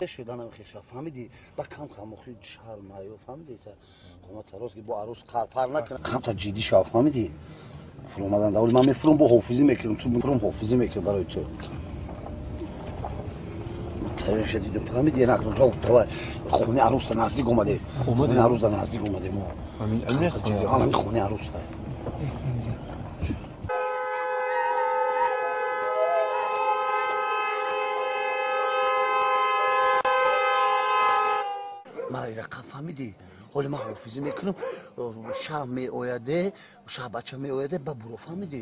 Шуданам хеша фаҳмидӣ? Ба кам кам охи шармаю фаҳмидӣ? Та қомат рост ки бо арӯс қарпар накун. Камтар ҷиддӣ шав, фаҳмидӣ? Фуромадан давли ман мефурам, бо ҳофизӣ мекунам, ту мефурам, ҳофизӣ мекунам барои ту. Тайёр дидам, фаҳмидӣ? Нақл ҷо давай хонаи арӯса наздик омадем. Хонаи арӯса наздик омадем мо. Ҳамин хонаи арӯса. Мара рақам фаҳмидӣ? Ҳоли ман ҳофизӣ мекунам, шаб меояде, шаббача меояде, ба буро, фаҳмидӣ?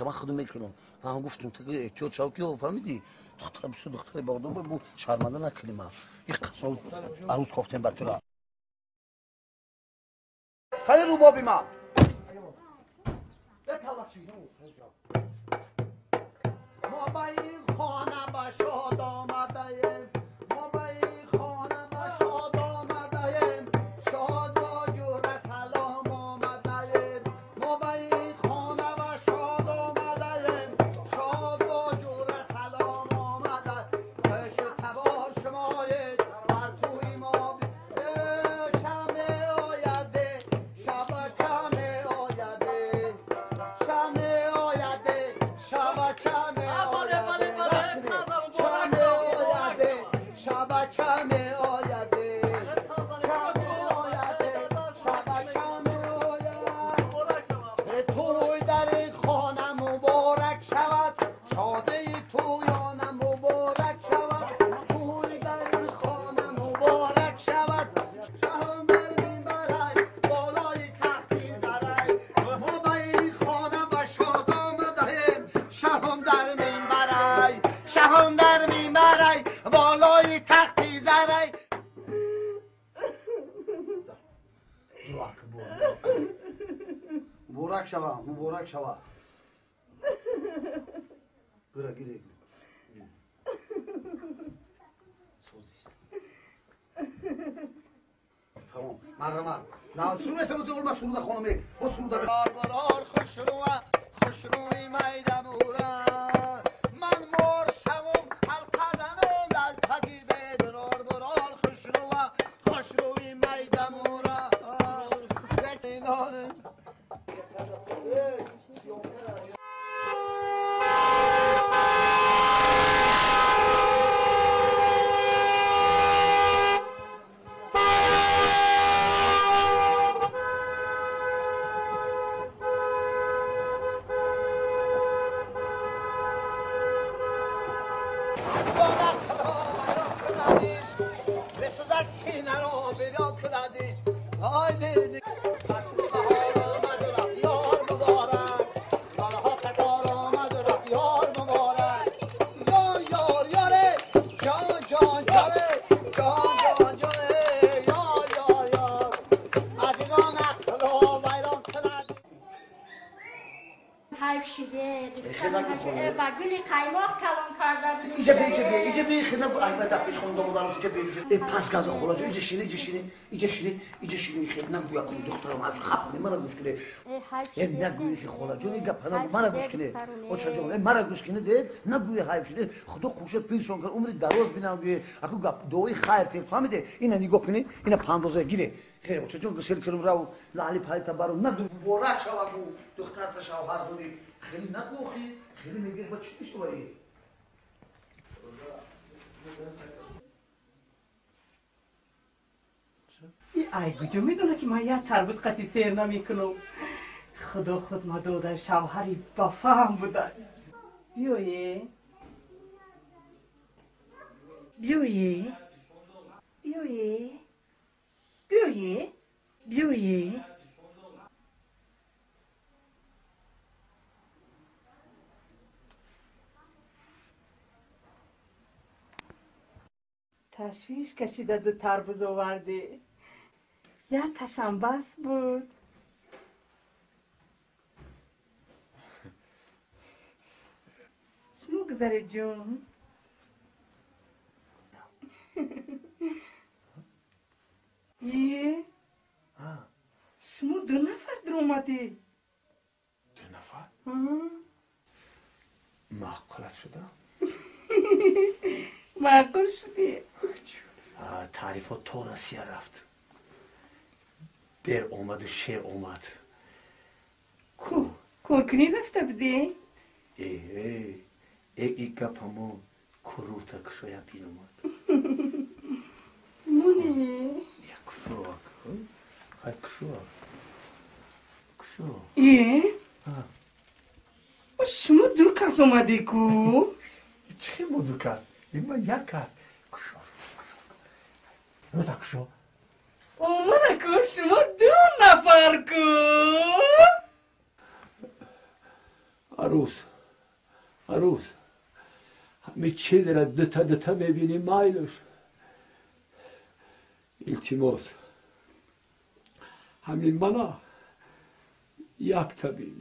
Ман худам мекунам. Ман гуфтам, ту эҳтиёт шав ки, фаҳмидӣ? Духтар бисёр духтари бағдод бу шарманда накунӣ ман. Ин қасол арӯз кофтем ба тура. Хеле рубоби ман. Мо ба ин хона ба шод омадаем. Мо ба ин хона ба шод омадаем. Шод бо ҷура салом омадаем. Мо ба ин хона ба шод омадаем. Шод бо ҷура салом омада. Пешу табор шумоед бар тӯи мо. Шаб меояде, шабача меояде. Шаб меояде, шабача меояде. Шаб меояде, шабача меояде. Шаб меояде, шабача меояд. Тӯй дар ин хона муборак шавад, шодии тӯёна муборак шавад. Тӯй дар ин хона муборак шавад. Шаҳом бар минбарай, болои тахти зарай. Мо ба ин хона ба шод омадаем. Шаҳом дар минбарай, шаҳом дар минбарай, болои тахти зарай. Муборак шава, муборак шава. Гира гире. Созист. Тамом. Марҳамат. На сура сабу олма суруда хонуме. О суруда. Барор хушрӯа, хушрӯи майдамура. Ман мор шавум, ҳалқа занум дар таги бедрор. Барор хушрӯа, хушрӯи майдамура. بسوزد سینه را بیا کندیش. آی دل فصل بهار آمد رفت یار مبارک. لاله قطار آمد رفت یار مبارک. یار یار یاره جان جان جانه جان جان جانه یار یار یار. عزیزان عقل را ویران کند. حیف شده با گل قیماق کلان کرده بودیم. اینجا بی، اینجا بی، اینجا بی، خیلی نگو البته پیش خوندم و درس اینجا بی، اینجا پس گاز خوراج اینجا شینی، اینجا شینی، اینجا شینی، اینجا شینی. خیلی نگو یکم دخترم حرف خپ مرا گوش کنه. نگویی که خاله جون این گپ مرا گوش کنه. اوچا جون مرا گوش کنه ده نگویی حیف شده. خدا خوشه پیشون کرد عمری دراز بینم گویی اكو گپ دوی خیر فهمیده. اینا نگاه کنی اینا پاندوزه گیره. خیر اوچا جون گسل کردم راو لالی پای تا برو نگو مبارک شوا گو دختر تا شوهر داری. خیلی نگو خیلی میگه با چی میشه ولی ای کجا میدونه که من یه تربوز قطعی سیر نمیکنم. خدا خود ما داده شوهری با فهم بوده. بیایه بیایه بیایه بیایه بیایه. تشویش کشیده دو تربوز آورده. یه تشم بس بود. چی میگذره جون؟ یه شما دو نفر در اومدی. دو نفر؟ معقولت شده؟ معقول شدی؟ Таърифот то Россия рафт. Дер омаду шер омад. Ку коркунӣ рафта будӣ? Э, э, и гап ҳамон курута кушоя бин омад. Муни. Я кушоак. Хай кушоак. Кушо. Э? Шумо ду кас омадӣ ку? Чӣ мо ду кас? Има як кас. Кушо. Рута кушо. Омада ку, шумо ду нафар ку. Арӯс, арӯс, ҳами чизера дута дута мебинӣ, майлуш. Илтимос, ҳамин мана якта бин.